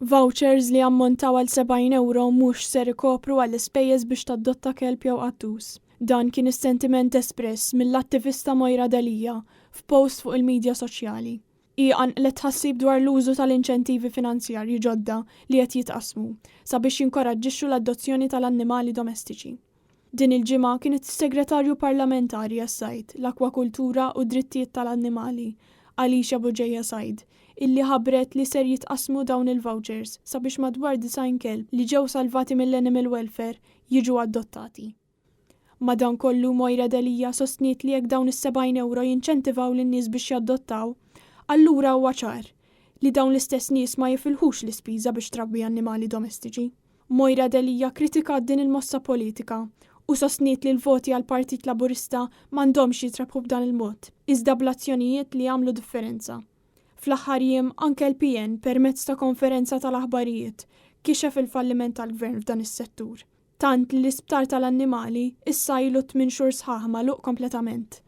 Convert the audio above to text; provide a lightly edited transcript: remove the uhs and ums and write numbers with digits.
Vouchers li ammontaw għal 70 ewro mhux ser ikopru għall-ispejjeż biex tadotta kelb jew qattus. Dan kien is-sentiment espress mill-attivista Moira Delia f'post fuq il-midja soċjali. Hi qanqlet tħassib dwar l-użu tal-inċentivi finanzjarji ġodda li qed jitqassmu sabiex jinkoraġġixxu l-adozzjoni tal-annimali domestiċi. Din il-ġimgħa kienet is-Segretarju Parlamentari għas-Sajd, l-Akwakultura u d-Drittijiet tal-Annimali, Alicia Bugeja Said, illi ħabbret li ser jitqassmu dawn il-vouchers sabiex madwar 90 kelb li ġew salvati mill-Animal Welfare jiġu adottati. Madankollu Moira Delia sostniet li jekk dawn is-70 ewro jinċentivaw lin-nies biex jadottaw, allura huwa ċar li dawn l-istess nies ma jifilħux l-ispiża biex trabbi annimali domestiċi. Moira Delia kkritikat din il-mossa politika u sostniet li l-voti għall-Partit Laburista m'għandhomx jitrebħu b'dan il-mod, iżda bl-azzjonijiet li jagħmlu differenza. Fl-aħħar jiem anke l-PN permezz ta' konferenza tal-aħbarijiet kixef il-falliment tal-Gvern f'dan is-settur. Tant li l-isptar tal-annimali issa ilu tminn xhur sħaħ magħluq kompletament.